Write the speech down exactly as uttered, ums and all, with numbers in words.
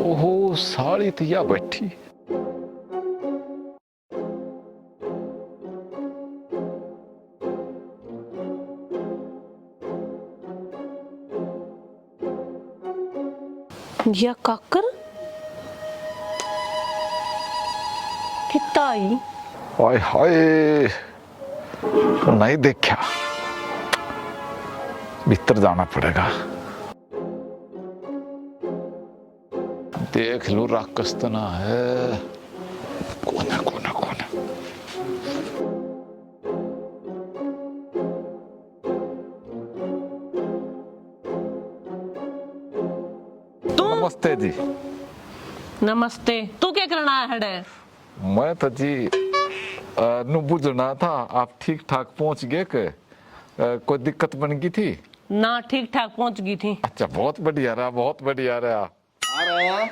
ओहो, साली तो या बैठी। या काकर कित्ता आई? हाय हाय, नहीं देखा, भीतर जाना पड़ेगा। देख लूं, राक्षस तो ना है। कौन है, कौन है, कौन है? तू? नमस्ते जी। नमस्ते। तू क्या करना आया हड़े? मैं तो जी, अ, नु बुझना था, आप ठीक ठाक पहुंच गए के, अ, कोई दिक्कत बन गई थी? ना, ठीक ठाक पहुंच गई थी। अच्छा, बहुत बढ़िया रहा, बहुत बढ़िया रहा। अरे,